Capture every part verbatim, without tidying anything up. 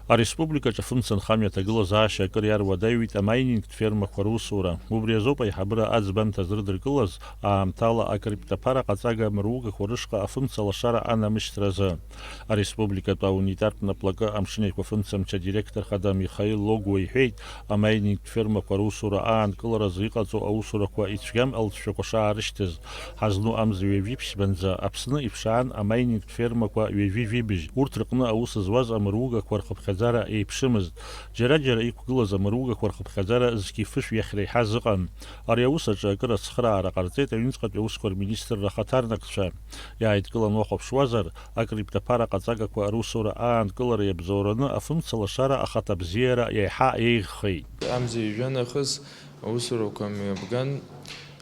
Ареспубликаҿы афымца нхамҩа аҭагылазаашьа акыр иаруадаҩит амайнингтә фермақәа русура. Убри азоуп аиҳабыра аӡбамҭа зрыдыркылаз, аамҭала акриптоԥара ҟаҵага мыругақәа рышҟа афымца лашара анамышьҭразы. Ареспубликатә аунитартә наплакы Амшын Еиқәа фымцамч адиректор хада Михаил Логуа иҳәеит, амайнингтә фермақәа русура аанкыларазы иҟаҵоу аусурақәа ицәгьам алҵшәақәа шаарышьҭыз, ҳазну амза ҩажәи ԥшьбанӡа Аԥсны иԥшаан амайнингтә фермақәа ҩажәи жәибжь. Урҭ рҟны аус зуаз амыругақәа рхыԥхьаӡара еиԥшымызт. Џьара-џьара иқәгылаз амыругақәа рхыԥхьаӡара зқьи фышә иахьреиҳаз ыҟан. Ари аус аҿы акыр ацхыраара ҟарҵеит аҩныҵҟатәи аусқәа рминистрра ахаҭарнакцәа. Иааидкыланы уахәаԥшуазар, акриптоԥара ҟаҵагақәа русура аанкылара иабзоураны афымца лашара ахаҭабзиара еиҳа еиӷьхеит. Амза ҩажәа нахыс аусурақәа мҩаԥган,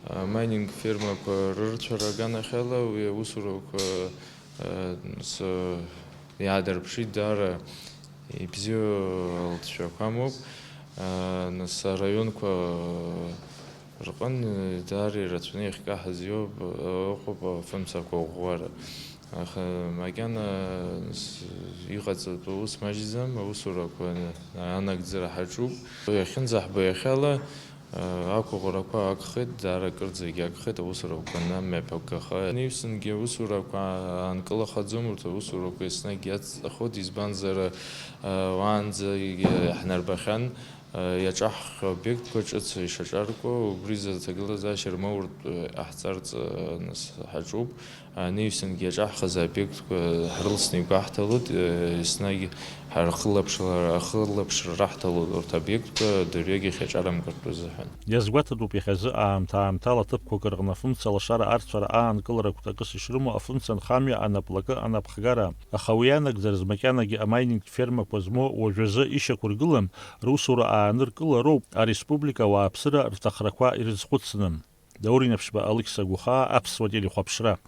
а, майнинг фермақәа рырцәара аганахьала уи аусурақәа, а, с-, иаадырԥшит даара ибзиоу алҵшәақәа амоуп. А, нас араионқәа рҟын даара ирацәаны иахькаҳаз иоуп, ыҟоуп афымцақәа ӷәӷәара. Аха макьана с-, иҟаҵатәу ус маҷӡам, аусурақәа анагӡара ҳаҿуп. Иахьынӡаҳбо иахьала, а, ақәыӷәӷәарақәа агхеит, даара акырӡагьы агхеит, аусурақәа анамҩаԥгаха. Анаҩсангьы аусурақәа аанкылахаӡом, урҭ аусурақәа еснагь иацҵахоит, избанзар, а, уаанӡагьы иаҳнарбахьан, а, иаҿаҳххьоу обиектқәа ҿыц ишаҿаркуа, убри рзы аҭагылазаашьа рмоуртә, а, иҟаҳҵарц, а, нас ҳаҿуп. Анаҩсангьы иаҿаҳхыз аобиектқәа ҳрылсны игәаҳҭалоит, еснагь ҳархылаԥшла-, ахылаԥшра раҳҭалоит урҭ аобиектқәа дырҩегьых иаҿарамкыртә азыҳәан. Иазгәаҭатәуп иахьазы аамҭа-аамҭала ҭыԥқәак рҟны афымца лашара арцәара аанкылара кәтакыс ишрымоу афымца нхамҩа анаплакы анапхгара, аха уи анагӡараз макьанагьы амайнингтә фермақәа змоу уажәазы ишьақәыргылам русура ааныркылароуп ареспублика ауааԥсыра рҭахрақәа ирызхәыцны. Даур Инаԥшьба, Алықьса Гәыхаа, Аԥсуа телехәаԥшра.